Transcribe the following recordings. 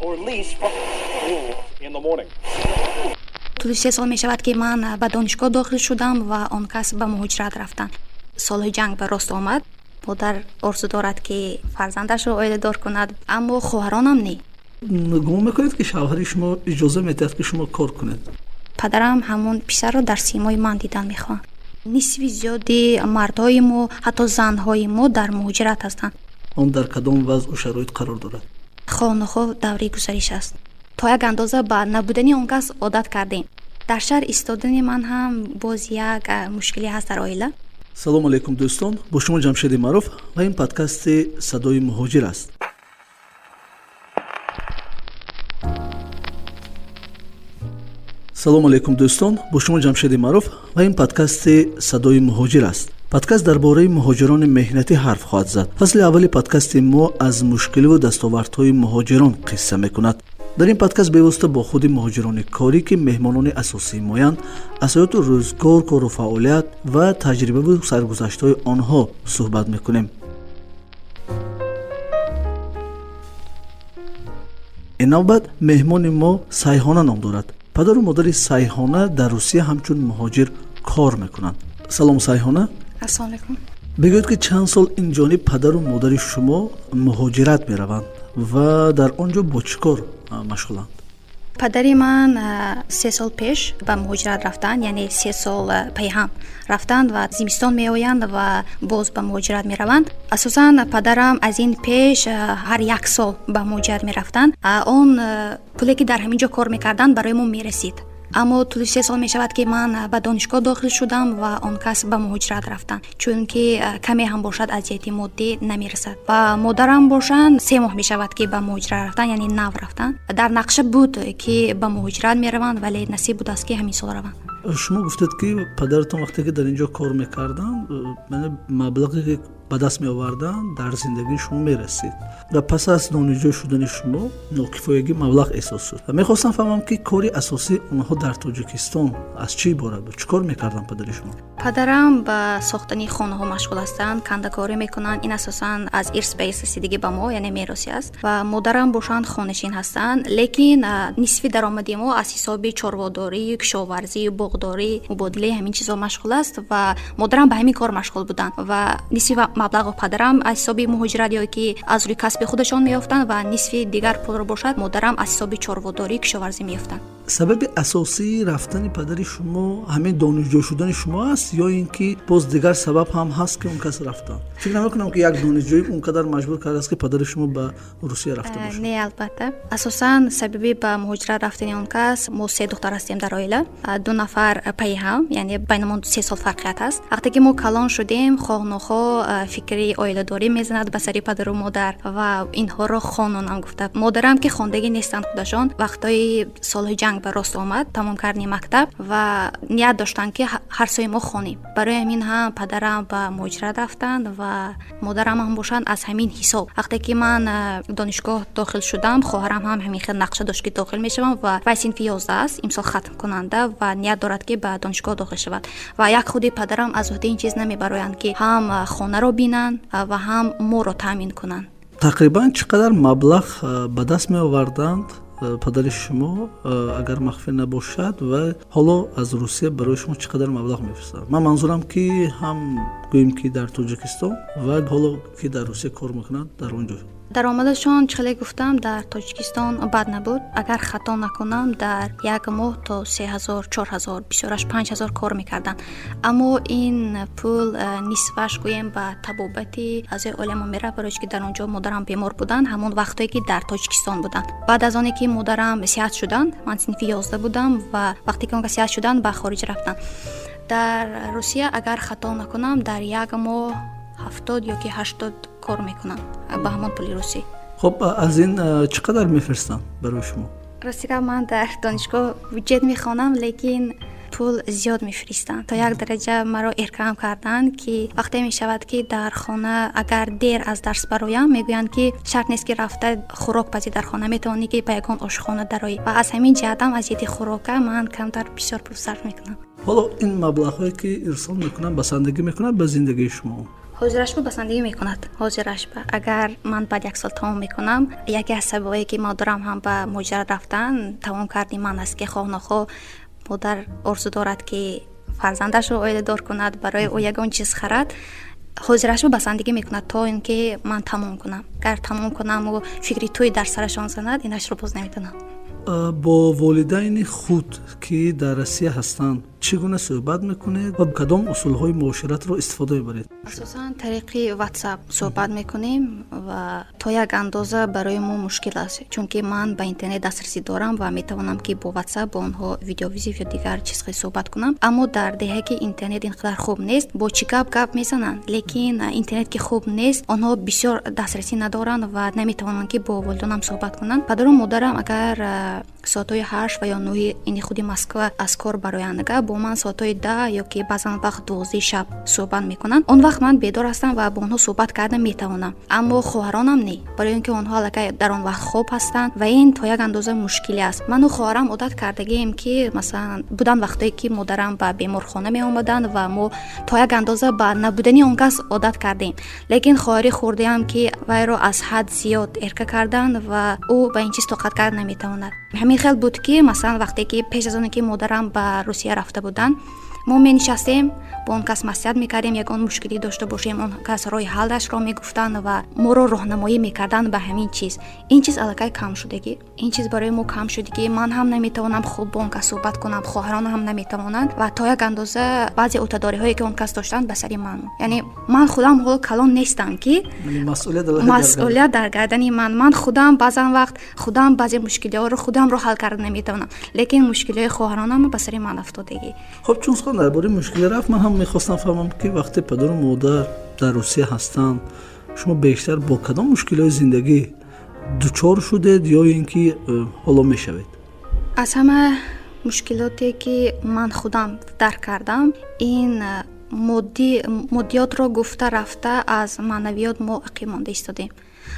or lease from in the morning. Тӯли 3 сол мешавад, ки ман ба донишгоҳ дохил шудам ва он кас ба муҳоҷират рафтанд. Солҳои ҷанг ба рост омад. Модар орзу дорад, ки фарзандашро оиладор кунад, аммо хоҳаронам не. Гумон мекунед, ки шавҳари шумо иҷоза медиҳад, ки шумо кор кунед? Падарам ҳамон писарро дар симои ман дидан мехоҳанд. Нисфи зиёди мардҳои мо, ҳатто занҳои мо дар муҳоҷират ҳастанд. Он дар кадом вазъу шароит қарор дорад? Хоҳ нохоҳ давраи гузариш аст. То як андоза ба набудани он кас одат кардем. Дар шаҳр истодани ман ҳам боз як мушкиле ҳаст дар оила. Салому алайкум, дӯстон! Бо шумо Ҷамшеди Маъруф ва ин подкасти «Садои муҳоҷир» аст. Салому алайкум, дӯстон! Бо шумо Ҷамшеди Маъруф ва ин подкасти «Садои муҳоҷир» аст. Подкаст дар бораи муҳоҷирони меҳнатӣ ҳарф хоҳад зад. Фасли аввали подкасти мо аз мушкиливу дастовардҳои муҳоҷирон қисса мекунад. Дар ин подкаст бевосита бо худи муҳоҷирони корӣ, ки меҳмонони асосии моянд, аз ҳаёту рӯзгор, кору фаъолият ва таҷрибаву саргузаштҳои онҳо суҳбат мекунем. Ин навбат меҳмони мо Сайҳона ном дорад. Падару модари Сайҳона дар Русия ҳамчун муҳоҷир кор мекунанд. Салом, Сайҳона! Ассалому алайкум! Бигӯед, ки чанд сол ин ҷониб падару модари шумо муҳоҷират мераванд ва дар он ҷо бо чӣ кор машғуланд? Падари ман 3 сол пеш ба муҳоҷират рафтанд, яъне 3 сол пайҳам рафтанд ва зимистон меоянд ва боз ба муҳоҷират мераванд. Асосан падарам аз ин пеш ҳар як сол ба муҳоҷират мерафтанд. Он пуле, ки дар ҳамин ҷо кор мекарданд, барои мо мерасид. Аммо тӯли 3 сол мешавад, ки ман ба донишгоҳ дохил шудам ва он кас ба муҳоҷират рафтанд, чунки каме ҳам бошад, аз ҷиҳати моддӣ намерасад. Ва модарам бошанд, 3 моҳ мешавад, ки ба муҳоҷират рафтанд, яъне нав рафтанд. Дар нақша буд, ки ба муҳоҷират мераванд, вале насиб будааст, ки ҳамин сол раванд. Шумо гуфтед, ки падаратон вақте ки дар ин ҷо кор мекарданд, маблағе ки ба даст меоварданд, дар зиндагии шумо мерасид ва пас аз донишҷӯ шудани шумо нокифоягии маблағ эҳсос шуд. Ва мехостам фаҳмам, ки кори асосии онҳо дар Тоҷикистон аз чӣ иборат буд? Чӣ кор мекарданд падари шумо? Падарам ба сохтани хонаҳо машғул ҳастанд, кандакорӣ мекунанд. Ин асосан аз ирс ба ирс расидагӣ ба мо, яъне меросӣ аст. Ва модарам бошанд, хонашин ҳастанд, лекин нисфи даромади мо аз ҳисоби чорводорӣ, кишоварзӣ, боғдорӣ, мубодилаи ҳамин чизҳо машғул аст ва модарам ба ҳамин кор машғул буданд. Ва нисфи маблағро падарам аз ҳисоби муҳоҷират ё ки аз рӯи касби худашон меёфтанд ва нисфи дигар пулро бошад, модарам аз ҳисоби чорводорӣ, кишоварзӣ меёфтанд. Сабаби асосии рафтани падари шумо ҳамин донишҷӯ шудани шумо аст ё ин ки боз дигар сабаб ҳам ҳаст, ки он кас рафтанд? Фикр намекунам, ки як донишҷӯӣ он қадар маҷбур кардааст, ки падари шумо ба Русия рафта бошад. Не, албатта, асосан сабаби ба муҳоҷират рафтани он кас, мо се духтар ҳастем дар оила, ду нафар пайи ҳам, яъне байнамон 3 сол фарқият ҳаст. Вақте ки мо калон шудем, хоҳ нохоҳ фикри оиладорӣ мезанад ба сари падару модар ва инҳоро хононам гуфта. Модарам, ки хондагӣ нестанд худашон, вақтҳои солҳои ҷанг ба рост омад, тамом кардани мактаб ва ният доштанд, ки ҳар сӯи мо хонем. Барои ҳамин ҳам падарам ба муҳоҷират рафтанд ва модарам ҳам бошанд, аз ҳамин ҳисоб. Вақте ки ман донишгоҳ дохил шудам, хоҳарам ҳам ҳамин хел нақша дошт, ки дохил мешавам ва вай синфи 11 аст, имсол хатмкунанда ва ният дорад, ки ба донишгоҳ дохил шавад. Ва як худи падарам аз уҳдаи ин чиз намебароянд, ки ҳам хонаро бинанд ва ҳам моро таъмин кунанд. Тақрибан чӣ қадар маблағ ба даст меоварданд падари шумо, агар махфӣ набошад, ва ҳоло аз Русия барои шумо чӣ қадар маблағ мефиристанд? Ман манзурам, ки ҳам гӯем, ки дар Тоҷикистон ва ҳоло ки дар Русия кор мекунанд, дар он ҷо. Даромадашон, чӣ хеле гуфтам, дар Тоҷикистон бад набуд. Агар хато накунам, дар як моҳ то 3000, 4000, бисёраш 5000 кор мекарданд. Аммо ин пул нисфаш, гӯем, ба табобати аъзои оиламон мерафт, барои ки дар он ҷо модарам бемор буданд, ҳамон вақтое ки дар Тоҷикистон буданд. Баъд аз оне ки модарам сиҳат шуданд, ман синфи 11 будам ва вақте ки он кас сиҳат шуданд, ба хориҷ рафтанд. Дар Русия, агар хато накунам, дар як моҳ 70 ё ки 80 кор мекунам ба ҳамон пули русӣ. Хуб, аз ин чӣ қадар мефиристанд барои шумо? Рости гап, ман дар донишгоҳ буҷет мехонам, лекин пул зиёд мефиристанд. То як дараҷа маро эркаам карданд, ки вақте мешавад, ки дар хона агар дер аз дарс бароям, мегӯянд, ки шарт нест, ки рафта хӯрок пазӣ дар хона, метавонӣ, ки ба ягон ошхона дароӣ. Ва аз ҳамин ҷиҳатам, аз ҷиҳати хӯрока, ман камтар бисёр пул сарф мекунам. Ҳоло ин маблағҳое ки ирсол мекунанд, басандагӣ мекунанд ба зиндагии шумо? Ҳозирашба басандагӣ мекунад. Ҳозирашба агар ман баъд як сол тамом мекунам, яке аз сабабҳое ки модарам ҳам ба муҳоҷират рафтан тамом карди ман аст, ки хоҳ нохоҳ модар орзу дорад, ки фарзандашро оиладор кунад, барои ӯ ягон чиз харад. Ҳозирашба басандагӣ мекунад то ин ки ман тамом кунам. Агар тамом кунаму фикри тӯй дар сарашон занад, инашро боз намедонам. Бо волидайни худ, ки дар Россия ҳастанд, чӣ гуна суҳбат мекунед ва кадом усулҳои муоширатро истифода мебаред? Асосан тариқи WhatsApp суҳбат мекунем ва то як андоза барои мо мушкил аст, чунки ман ба интернет дастрасӣ дорам ва метавонам, ки бо WhatsApp бо онҳо видеовызов ё дигар чизҳо суҳбат кунам. Аммо дар деҳа, ки интернет ин қадар хуб нест, бо чӣ гап гап мезананд, лекин интернет ки хуб нест, онҳо бисёр дастрасӣ надоранд ва наметавонанд, ки бо волидонам суҳбат кунанд. Падару модарам агар соатҳои 8 ва ё 9-и ини худи Москва аз кор барояндага, бо ман соатҳои 10 ё ки баъзан вақт 12-и шаб суҳбат мекунанд. Он вақт ман бедор ҳастам ва бо онҳо суҳбат карда метавонам. Аммо хоҳаронам не, барои он ки онҳо аллакай дар он вақт хоб ҳастанд ва ин то як андоза мушкиле аст. Ману хоҳарам одат кардагием, ки масалан буданд вақтое, ки модарам ба беморхона меомаданд ва мо то як андоза ба набудани он кас одат кардем. Лекин хоҳари хурдиам, ки вайро аз ҳад зиёд эрка карданд ва ӯ ба ин чиз тоқат карда наметавонад. Ҳамин хел буд, ки масалан вақте ки пеш аз оне ки модарам ба Русия рафта буданд, мо менишастем, бо он кас маслиҳат мекардем, ягон мушкилӣ дошта бошем, он кас роҳи ҳаллашро мегуфтанд ва моро роҳнамоӣ мекарданд ба ҳамин чиз. Ин чиз аллакай кам шудагӣ, ин чиз барои мо кам шудагӣ. Ман ҳам наметавонам хуб бо он кас суҳбат кунам, хоҳарон ҳам наметавонанд ва то як андоза баъзе ӯҳдадориҳое, ки он кас доштанд, ба сари ман. Яъне ман худам ҳоло калон нестам, ки масъулият дар гардани ман. Ман худам баъзан вақт худам баъзе мушкилиҳоро худамро ҳал карда наметавонам, лекин мушкилиҳои хоҳаронам ба сари ман афтодагӣ. Хуб, чун сухан дар бораи мушкилӣ рафт, ман ҳам мехостам фаҳмам, ки вақте падару модар дар Русия ҳастанд, шумо бештар бо кадом мушкилиҳои зиндагӣ дучор шудед ё ин ки ҳоло мешавед? Аз ҳама мушкилоте, ки ман худам дарк кардам, ин моддиётро гуфта рафта аз маънавиёт мо ақиб монда истодем.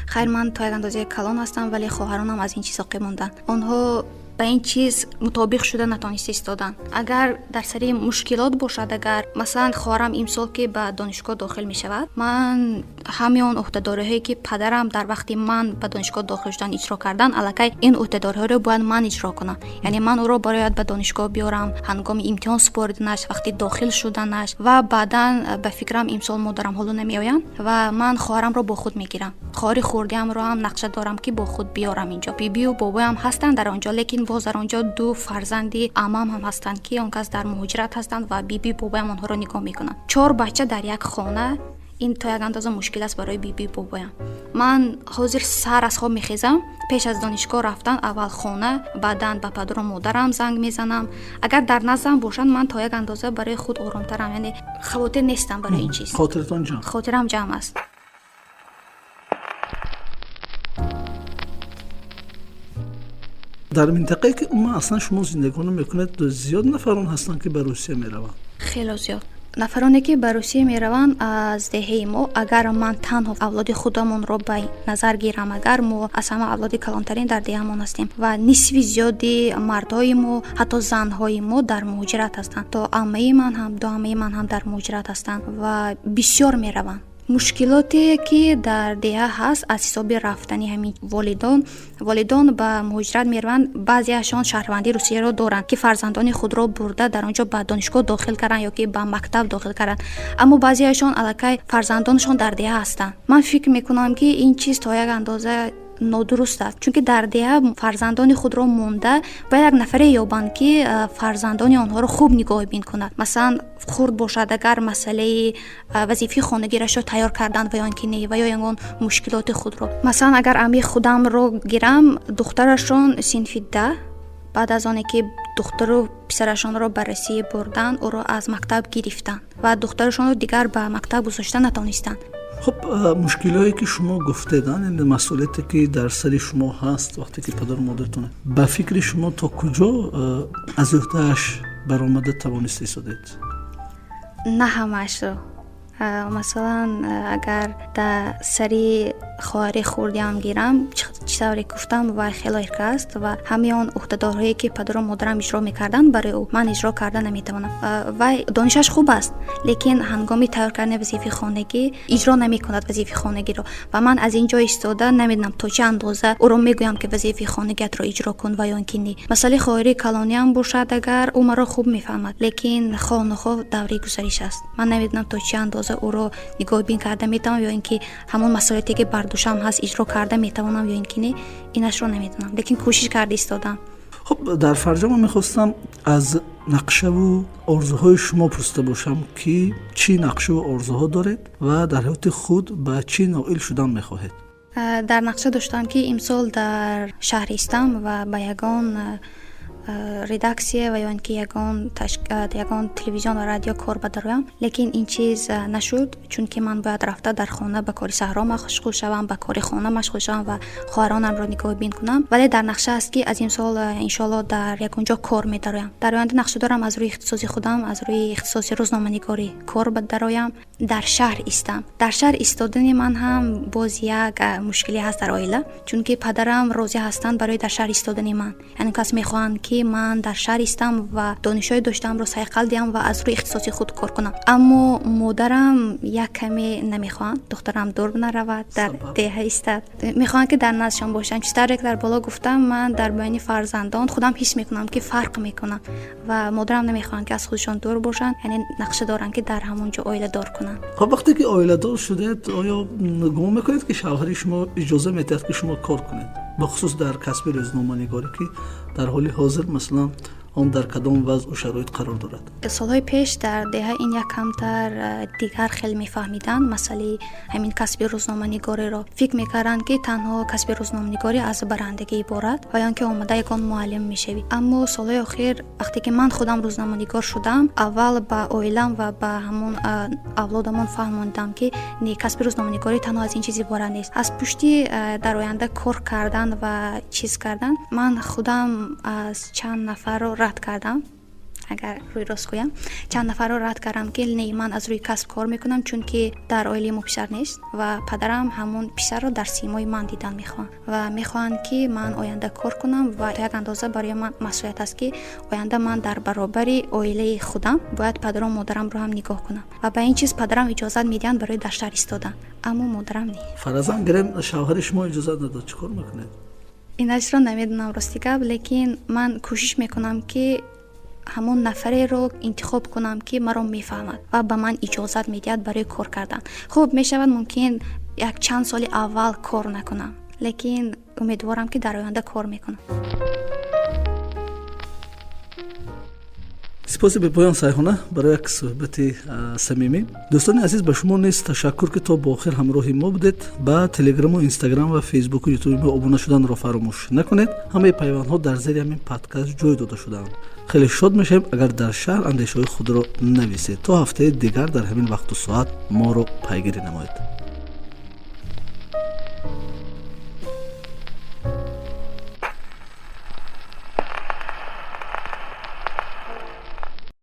Хайр, ман то як андозаи калон ҳастам, вале хоҳаронам аз ин чиз ақиб монданд. Онҳо ба ин чиз мутобиқ шуда натониста истоданд. Агар дар сари мушкилот бошад, агар масалан хоҳарам имсол ки ба донишгоҳ дохил мешавад, ман ҳамаи он ӯҳдадориҳое, ки падарам дар вақти ман ба донишгоҳ дохил шудан иҷро кардан, аллакай ин ӯҳдадориҳоро бояд ман иҷро кунам. Яъне ман ӯро бояд ба донишгоҳ биёрам, ҳангоми имтиҳон супориданаш, вақти дохил шуданаш ва баъдан, ба фикрам, имсол модарам ҳоло намеоянд ва ман хоҳарамро бо худ мегирам. Хоҳари хурдиамро ҳам нақша дорам, ки бо худ биёрам инҷо. Бибию бобоям ҳастанд дар он ҷо, лекин боз дар он ҷо ду фарзанди амам ҳам ҳастанд, ки он кас дар муҳоҷират ҳастанд ва бибию бобоям онҳоро нигоҳ мекунанд. Чор бача дар як хона, ин то як андоза мушкил аст барои бибию бобоям. Ман ҳозир саҳар аз хоб мехезам, пеш аз донишгоҳ рафтан аввал хона, баъдан ба падару модарам занг мезанам. Агар дар наздам бошанд, ман то як андоза барои худ оромтарам, яъне хавотир нестам барои ин чиз. Хотиратон ҷамъ. Хотирам ҷамъ аст. Дар минтақае, ки умуман аслан шумо зиндагонӣ мекунед, зиёд нафарон ҳастанд, ки ба Русия мераванд? Хело зиёд нафароне, ки ба Русия мераванд аз деҳаи мо. Агар ман танҳо авлоди худамонро ба назар гирам, агар мо аз ҳама авлоди калонтарин дар деҳамон ҳастем ва нисфи зиёди мардҳои мо, ҳатто занҳои мо дар муҳоҷират ҳастанд. То аммаи ман ҳам, ду аммаи ман ҳам дар муҳоҷират ҳастанд ва бисёр мераванд. Мушкилоте, ки дар деҳа ҳаст аз ҳисоби рафтани ҳамин волидон, волидон ба муҳоҷират мераванд, баъзеашон шаҳрвандии Русияро доранд, ки фарзандони худро бурда дар он ҷо ба донишгоҳ дохил карданд ё ки ба мактаб дохил карданд. Аммо баъзеашон аллакай фарзандонашон дар деҳа ҳастанд. Ман фикр мекунам, ки ин чиз то як андоза нодуруст аст, чунки дар деҳа фарзандони худро монда бояд як нафаре ёбанд, ки фарзандони онҳоро хуб нигоҳбин кунад. Масалан, хурд бошад, агар масъалаи вазифаи хонагирашро тайёр кардан ва ё ин ки не, ва ё ягон мушкилоти худро. Масалан, агар амии худамро гирам, духтарашон синфи 10, баъд аз оне ки духтару писарашонро ба Россия бурданд, ӯро аз мактаб гирифтанд ва духтарашонро дигар ба мактаб гузошта натонистанд. Хуб, мушкилиҳое, ки шумо гуфтед, масъулияте, ки дар сари шумо ҳаст, вақте ки падару модаратон, ба фикри шумо, то куҷо аз ӯҳдааш баромада тавониста истодед? На ҳамаашро. Масалан, агар дар сари Хоҳари хурдиам гирам, чӣ тавре гуфтам, вай хело эрка аст ва ҳамаи он ӯҳдадорҳое, ки падару модарам иҷро мекарданд, барои ӯ ман иҷро карда наметавонам. Вай донишаш хуб аст, лекин ҳангоми тайёр кардани вазифаи хонагӣ иҷро намекунад вазифаи хонагиро ва ман аз ин ҷо истода намедонам, то чӣ андоза ӯро мегӯям, ки вазифаи хонагиатро иҷро кун ва ё ин ки не. Масъалаи хоҳари калониам бошад, агар ӯ маро хуб мефаҳмад, лекин хоҳ нохоҳ давраи гузариш аст. Ман намедонам, то чӣ андоза ӯро нигоҳбин карда метавонам ё ин ки ҳамон масъулияте, ки бар дӯшам ҳаст, иҷро карда метавонам ё ин ки не, инашро намедонам, лекин кӯшиш карда истодам. Хуб, дар фарҷома мехостам аз нақшаву орзуҳои шумо пурсида бошам, ки чӣ нақшаву орзуҳо доред ва дар ҳаёти худ ба чӣ ноил шудан мехоҳед? Дар нақша доштам, ки имсол дар шаҳр истам ва ба ягон редаксия ва ё ин ки ягон телевизион ва радио кор бадароям, лекин ин чиз нашуд, чунки ман бояд рафта дар хона ба кори саҳро машғул шавам, ба кори хона машғул шавам ва хоҳаронамро нигоҳбин кунам. Вале дар нақша аст, ки аз имсол, иншоалло, дар ягон ҷо кор медароям. Дар оянда нақша дорам аз рӯи ихтисоси худам, аз рӯи ихтисоси рӯзноманигорӣ кор бадароям, дар шаҳр истам. Дар шаҳр истодани ман ҳам боз як мушкиле ҳаст дар оила, чунки падарам розӣ ҳастанд барои дар шаҳр истодани ман, яъне кас мехоҳанд, ки ман дар шаҳр истам ва донишҳои доштаамро сайқал диҳам ва аз рӯи ихтисоси худ кор кунам. Аммо модарам як каме намехоҳанд, духтарам дур наравад, дар деҳа истад, мехоҳанд, ки дар наздшон бошам. Чӣ тавре ки дар боло гуфтам, ман дар байни фарзандон худам ҳис мекунам, ки фарқ мекунам ва модарам намехоҳанд, ки аз худшон дур бошанд, яъне нақша доранд, ки дар ҳамон ҷо оиладор кунанд. Хоб, вақте ки оиладор шудед, оё гумон мекунед, ки шавҳари шумо иҷоза медиҳад, ки шумо кор кунед, бахусус дар касби рӯзноманигорӣ, ки дар ҳоли ҳозир, масалан, он дар кадом вазъу шароит қарор дорад? Солҳои пеш дар деҳа ин як камтар дигар хеле мефаҳмиданд масъалаи ҳамин касби рӯзноманигориро. Фикр мекарданд, ки танҳо касби рӯзноманигорӣ аз барандагӣ иборат ва ё он ки омада ягон муаллим мешавӣ. Аммо солҳои охир, вақте ки ман худам рӯзноманигор шудам, аввал ба оилам ва ба ҳамон авлодамон фаҳмондам, ки не, касби рӯзноманигорӣ танҳо аз ин чиз иборат нест. Аз пушти дар оянда кор кардан ва чиз кардан ман худам аз чанд нафарро рад кардам. Агар рӯи рост гӯям, чанд нафарро рад кардам, ки не, ман аз рӯи касб кор мекунам, чунки дар оилаи мо писар нест ва падарам ҳамон писарро дар симои ман дидан мехоҳанд ва мехоҳанд, ки ман оянда кор кунам. Ва то як андоза барои ман масъулият аст, ки оянда ман дар баробари оилаи худам бояд падару модарамро ҳам нигоҳ кунам. Ва ба ин чиз падарам иҷозат медиҳанд барои дар шаҳр истодан, аммо модарам не. Фарзан гирем, шавҳари шумо иҷозат надод, чӣ кор мекунед? Инашро намедонам, рости гап, лекин ман кӯшиш мекунам, ки ҳамон нафареро интихоб кунам, ки маро мефаҳмад ва ба ман иҷозат медиҳад барои кор кардан. Хуб, мешавад, мумкин як чанд соли аввал кор накунам, лекин умедворам, ки дар оянда кор мекунам. Сипоси бепоён, Сайҳона, барои як суҳбати самимӣ. Дӯстони азиз, ба шумо низ ташаккур, ки то бо охир ҳамроҳи мо будед. Ба Телеграму Инстаграм ва Фейсбуку Ютуби мо обуна шуданро фаромӯш накунед. Ҳамаи пайвандҳо дар зери ҳамин подкаст ҷой дода шудаанд. Хеле шод мешавем, агар дар шаҳр андешаҳои худро нависед. То ҳафтаи дигар дар ҳамин вақту соат моро пайгирӣ намоед.